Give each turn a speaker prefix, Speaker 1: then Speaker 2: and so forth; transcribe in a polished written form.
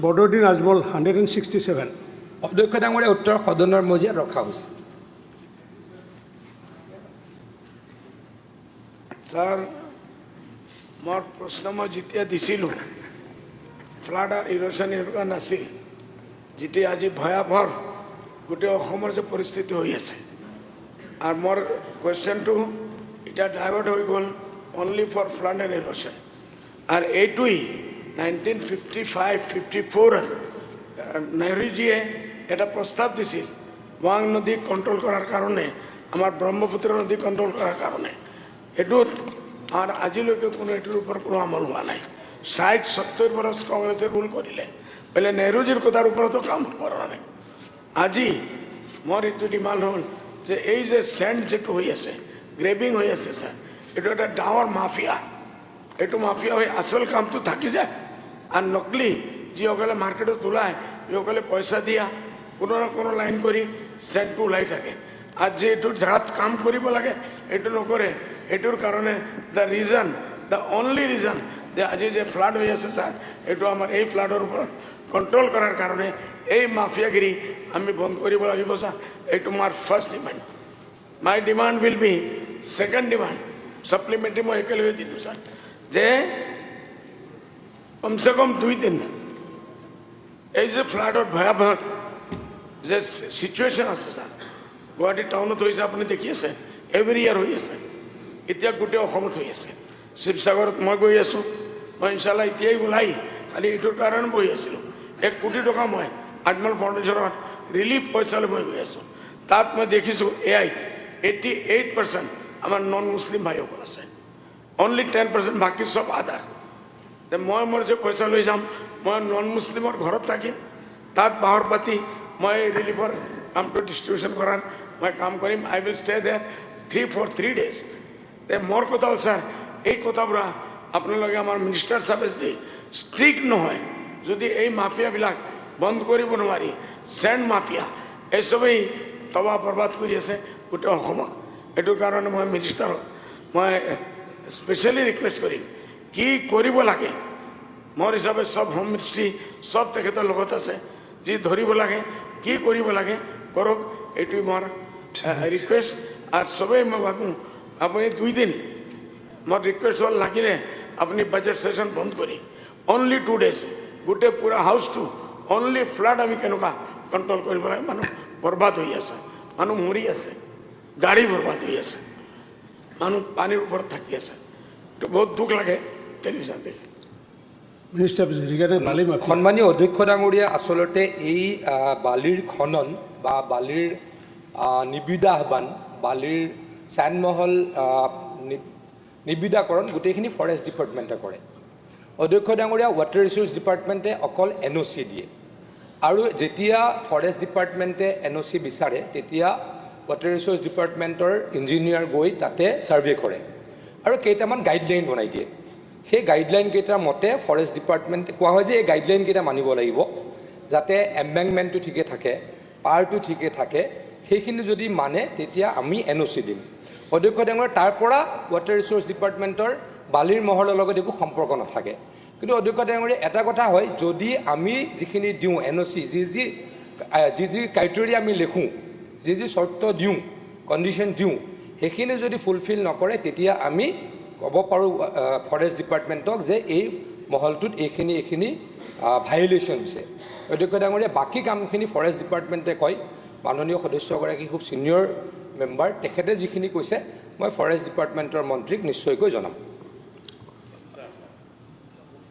Speaker 1: Badruddin Ajmal, 167.
Speaker 2: অধ্যক্ষ ডাঙৰীয়া, উত্তৰ সদনৰ মজিয়াত ৰখা হৈছে।
Speaker 3: ছাৰ, মোৰ প্ৰশ্ন মই যেতিয়া দিছিলোঁ, ফ্লাড আৰু ইৰ'শ্যন এনেকুৱা নাছিল, যেতিয়া আজি ভয়াৱহ গোটেই অসমৰ যে পৰিস্থিতি হৈ আছে। আৰু মোৰ কুৱেশ্যনটো এতিয়া ডাইভাৰ্ট হৈ গ'ল only for flood and erosion। আৰু এইটোৱেই 1955, 54ত নেহৰুজীয়ে এটা প্ৰস্তাৱ দিছিল ৱাং নদী কণ্ট্ৰল কৰাৰ কাৰণে, আমাৰ ব্ৰহ্মপুত্ৰ নদী কণ্ট্ৰল কৰাৰ কাৰণে। এইটোত আৰু আজিলৈকে কোনো এইটোৰ ওপৰত কোনো আমল হোৱা নাই। 60-70 বছৰ কংগ্ৰেছে ৰুল কৰিলে, বোলে নেহৰুজীৰ কথাৰ ওপৰতো কাম কৰা নাই। আজি মোৰ এইটো ডিমাণ্ড হ'ল যে এই যে চেণ্ড যিটো হৈ আছে, গ্ৰেভিং হৈ আছে ছাৰ, এইটো এটা ডাঙৰ মাফিয়া। এইটো মাফিয়া হৈ আচল কামটো থাকি যায় আৰু নকলি যিসকলে মাৰ্কেটত ওলায়, যিসকলে পইচা দিয়া কোনো না কোনো লাইন কৰি চেণ্টটো ওলাই থাকে আৰু যে এইটো জেগাত কাম কৰিব লাগে, এইটো নকৰে। এইটোৰ কাৰণে the reason, the only reason যে আজি যে ফ্লাড হৈ আছে ছাৰ, এইটো আমাৰ এই ফ্লাডৰ ওপৰত কণ্ট্ৰল কৰাৰ কাৰণে এই মাফিয়াগিৰি আমি বন্ধ কৰিব লাগিব ছাৰ। এইটো মোৰ first demand. My demand will be, second demand, supplementary মই একেলগে দিলোঁ ছাৰ, যে কমচে কম 2 দিন এই যে ফ্লাডৰ ভয়াৱহ যে চিটুৱেশ্যন আছে ছাৰ, গুৱাহাটী টাউনত হৈছে, আপুনি দেখি আছে, এভৰি ইয়াৰ হৈ আছে, এতিয়া গোটেই অসমত হৈ আছে। শিৱসাগৰত মই গৈ আছোঁ। মই ইনশাল্লাহ এতিয়াই ওলাই খালি এইটোৰ কাৰণে বহি আছিলোঁ। 1 কোটি টকা মই আজমল ফাউণ্ডেশ্যনত ৰিলিফ পইচালৈ মই গৈ আছোঁ। তাত মই দেখিছোঁ এ আইত 88% আমাৰ নন মুছলিম ভাইসকল আছে, অনলি 10% বাকী চব আদাৰ। তে মই মোৰ যে পইচা লৈ যাম, মই নন মুছলিমৰ ঘৰত থাকিম, তাত বাহৰ পাতি মই ৰিলিফৰ কামটো ডিষ্ট্ৰিবিউশ্যন কৰাৰ মই কাম কৰিম। I will stay there 3 for 3 days। তে মোৰ কথা হ'ল ছাৰ, এই কথাবোৰ আপোনালোকে আমাৰ মিনিষ্টাৰ চাহাবে যদি ষ্ট্ৰিক্ট নহয়, যদি এই মাফিয়াবিলাক বন্ধ কৰিব নোৱাৰি, চেণ্ড মাফিয়া এই চবেই তবাহ বৰবাদ কৰি আছে গোটেই অসমক। এইটোৰ কাৰণে মই মিনিষ্টাৰক মই স্পেচিয়েলি ৰিকুৱেষ্ট কৰিম কি কৰিব লাগে। মোৰ হিচাপে চব হোম মিনিষ্ট্ৰী চব তেখেতৰ লগত আছে, যি ধৰিব লাগে, কি কৰিব লাগে কৰক। এইটোৱে মোৰ ৰিকুৱেষ্ট। আৰু চবেই মই ভাবোঁ আপুনি 2 দিন, মোৰ ৰিকুৱেষ্ট হ'ল, লাগিলে আপুনি বাজেট ছেশ্যন বন্ধ কৰি অনলি 2 ডেজ গোটেই পুৰা হাউচটো অনলি ফ্লাড আমি কেনেকুৱা কণ্ট্ৰল কৰিব লাগে। মানুহ বৰবাদ হৈ আছে, মানুহ মৰি আছে, গাড়ী বৰবাদ হৈ আছে, মানুহ পানীৰ ওপৰত থাকি আছে। এইটো বহুত দুখ লাগে টেলিভিশ্যন দেখি।
Speaker 1: Minister, regarding বালি মাফিয়া.
Speaker 2: সন্মানীয় অধ্যক্ষ ডাঙৰীয়া, আচলতে এই বালিৰ খনন বা বালিৰ নিবিদা আহ্বান, বালিৰ চেণ্ডমহল নিবিদাকৰণ গোটেইখিনি ফৰেষ্ট ডিপাৰ্টমেণ্টে কৰে। অধ্যক্ষ ডাঙৰীয়া, ৱাটাৰ ৰিচোৰ্চ ডিপাৰ্টমেণ্টে অকল এনঅ'চি দিয়ে আৰু যেতিয়া ফৰেষ্ট ডিপাৰ্টমেণ্টে এনঅ'চি বিচাৰে, তেতিয়া ৱাটাৰ ৰিচোৰ্চ ডিপাৰ্টমেণ্টৰ ইঞ্জিনিয়াৰ গৈ তাতে ছাৰ্ভে কৰে আৰু কেইটামান গাইডলাইন বনাই দিয়ে। সেই গাইডলাইনকেইটাৰ মতে ফৰেষ্ট ডিপাৰ্টমেণ্ট কোৱা হয় যে এই গাইডলাইনকেইটা মানিব লাগিব, যাতে এম্বেংমেণ্টটো ঠিকে থাকে, পাৰটো ঠিকে থাকে। সেইখিনি যদি মানে, তেতিয়া আমি এনঅ'চি দিম। অধ্যক্ষ ডাঙৰীয়া, তাৰ পৰা ৱাটাৰ ৰিচোৰ্চ ডিপাৰ্টমেণ্টৰ বালিৰ মহলৰ লগত একো সম্পৰ্ক নাথাকে। কিন্তু অধ্যক্ষ ডাঙৰীয়া, এটা কথা হয়, যদি আমি যিখিনি দিওঁ এনঅ'চি, যি যি ক্ৰাইটেৰিয়া আমি লিখোঁ, যি যি চৰ্ত দিওঁ, কণ্ডিশ্যন দিওঁ, সেইখিনি যদি ফুলফিল নকৰে, তেতিয়া আমি ক'ব পাৰোঁ ফৰেষ্ট ডিপাৰ্টমেণ্টক যে এই মহলটোত এইখিনি এইখিনি ভায়লেশ্যন হৈছে। অধ্যক্ষ ডাঙৰীয়া, বাকী কামখিনি ফৰেষ্ট ডিপাৰ্টমেণ্টে কয়। মাননীয় সদস্যগৰাকী খুব ছিনিয়ৰ মেম্বাৰ, তেখেতে যিখিনি কৈছে মই ফৰেষ্ট ডিপাৰ্টমেণ্টৰ মন্ত্ৰীক নিশ্চয়কৈ জনাম।